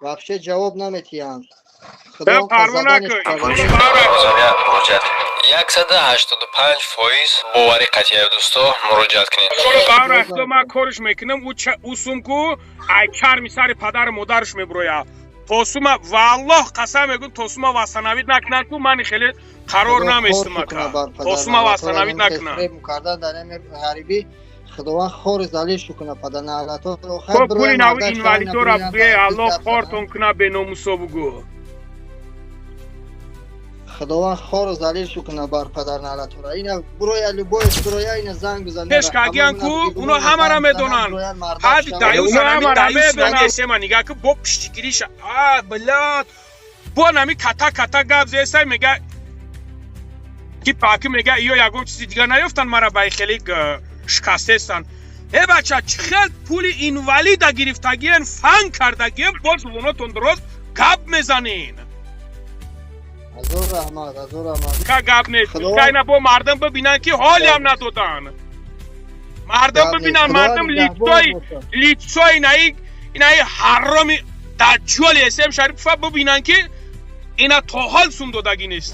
Вообще ҷавоб наметиҳанд. Парво накун. 185% боварӣ қатъия, дӯсто, муроҷиат кунед. Барафто ман кориш мекунам, ӯ сумку ай чарми сари падару модараш мебурояд. То сума, валлоҳ, қасам мегӯм, то сума восстановить накунанд ку, мани хеле қарор наместум, ака, то сума восстановить накунанд. Ғарибӣ Худованд хори залилшу куна, паданалато. Пули нави инвалидора бугӯе, Аллоҳ хортон куна, беномусо, бугӯ. Худованд хору залилшу куна бар падарналатора. Ина буроя, любой буроя, ина занг бизан. Пеш кагиян ку, уно ҳамара медонанд. Ҳади даюс, ами даюс нагесема, нига ку, бо пиштигириша, а блядь, бо нами ката ката гап зесай, мега ки паки, мега иё ягон чизи дигар наёфтанд, мара ба хеле шикастестанд. Э бача, чӣ хел пули инвалида гирифтагиен, фан кардагиен, боз зубонотон дурост гап мезанен. Азор раҳмат, азор раҳмат. Ка гап нест, кайна бо мардум бибинанд, ки ҳолиам надоданд. Мардум бибинанд, мардум лицои лицои инаи ҳароми даҷҷоли эсем Шарипова бибинанд, ки ина то ҳол сум додагӣ нестанд.